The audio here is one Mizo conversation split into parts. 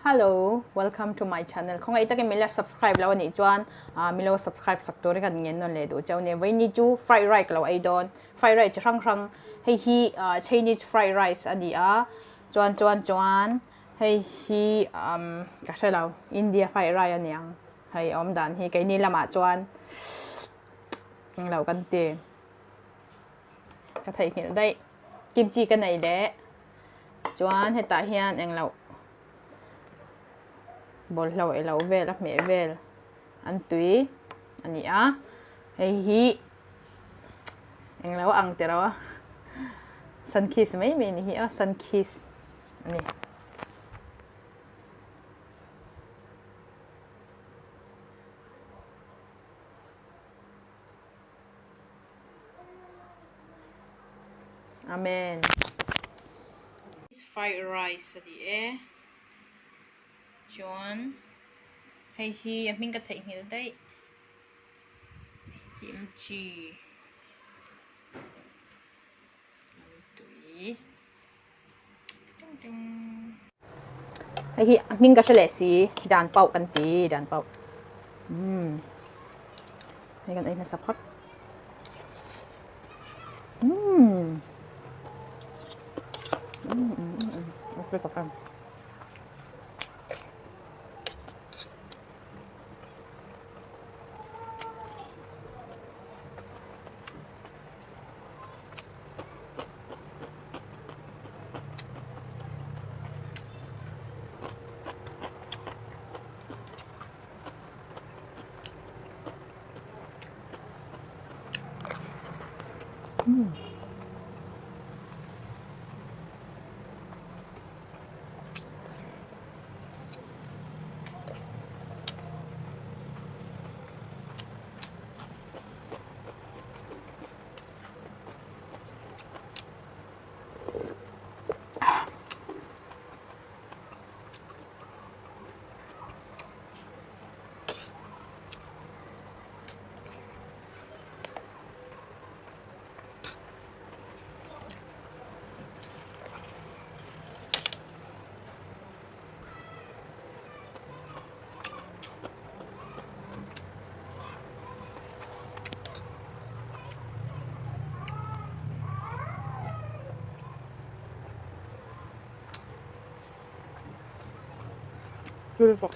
Hello, welcome to my channel. Khawngaih takin min la subscribe lo anih chuan min lo subscribe sak turin kan ngen nawn leh duh cheu nia. Vawiin chu fried rice ka lo ei dawn. Fried rice chi hrang hrang hei hi Chinese fried rice a ni a, chuan chuan chuan hei hi ka hre lo India fried rice a niang hei a awm dan hi keini lamah chuan englo kan ti ka theihnghilh daih kimchi ka nei leh. Chuan hetah hian engloh bawlhlo elo vel a hmeh vel an tui a ni a hei hi englo ang tiraw a sunkist mai mai a ni hi a sunkist a ni. Amen. Fried rice a ni e. Chuan hei hi a hming ka theihnghilh daih. Kimchi. Tui. Hei hi a hming ka hre leh si dan pauh kan ti dan pauh umm hei kan ei hmasa phawt umm umm umm a tui tak em. Beautiful.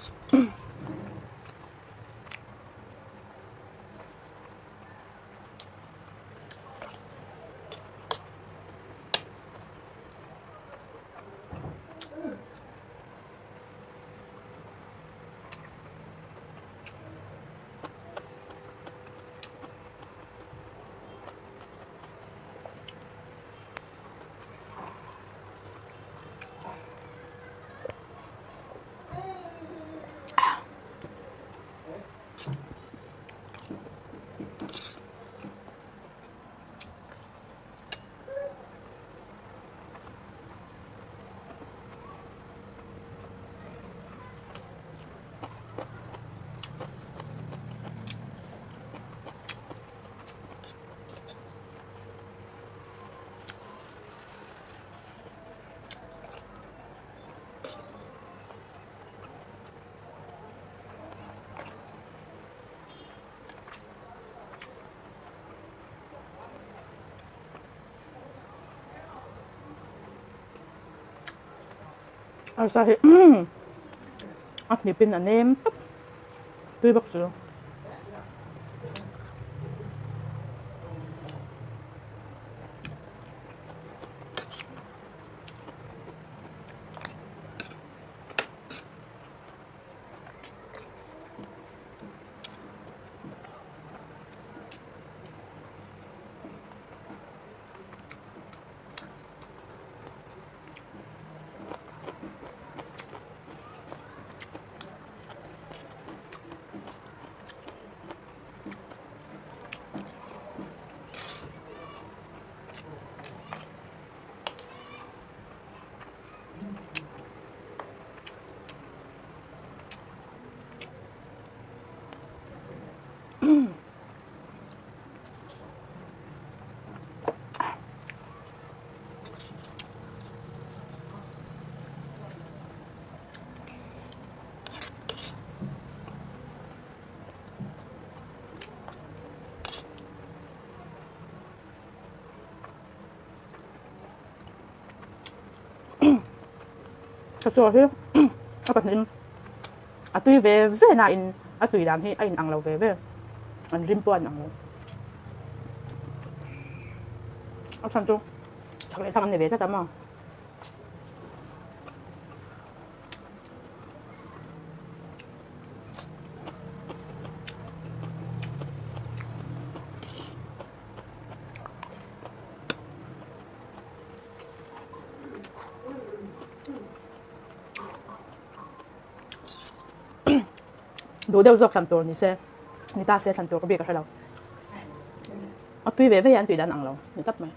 Arsa hi a hnip in a nem tawp tui bawk chu. Chaw hi a pahnihin a tui ve ve nain a tui dan hi a inang lo ve ve, an rim pawh a inang lo. A chhan chu chak leh thlang an ni ve tlat a maw. Duh deuh zawk thlan tur ni se ni ta se thlan tur ka bik a hre lo a tui ve ve hian tui dan ang lo ni tlat mai.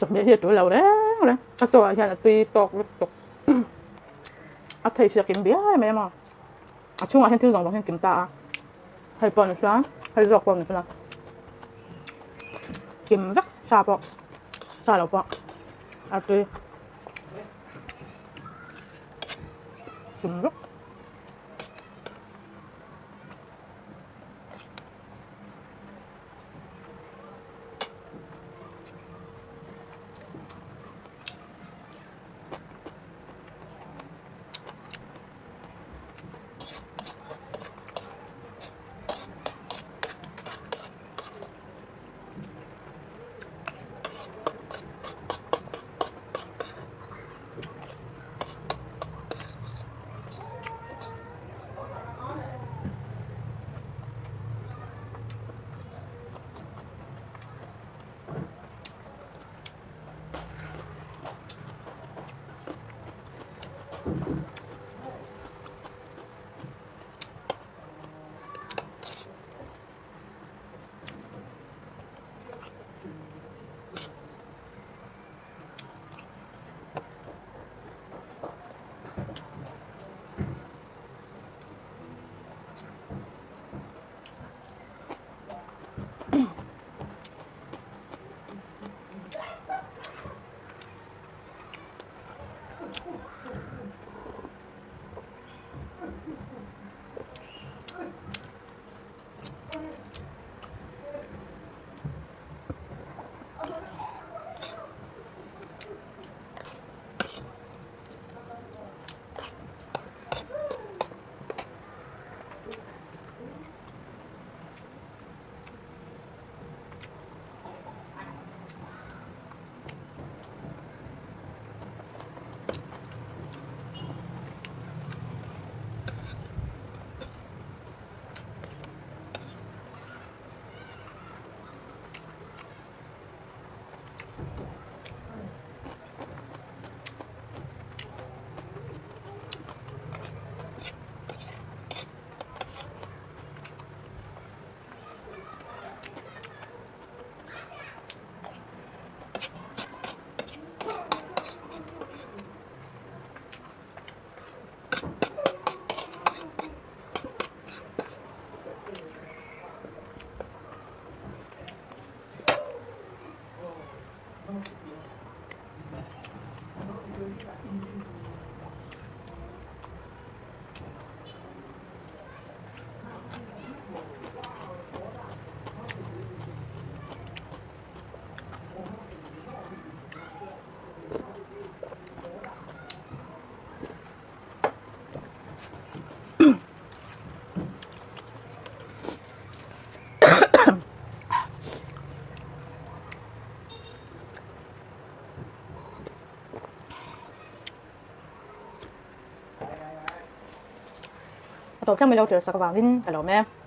Chawhmeh hi a tul lo reng reng a chaw ah hian a tui tawk lutuk a thei siak in biai mai a maw a chhungah hian thil zawng zawng hian kim ta a hei pawh ni sela hei zawk pawh ni sela kim vek sa pawh sa lo pawh a tui kim vek. A tawp thleng mai lo thlir sak avangin ka lawm e.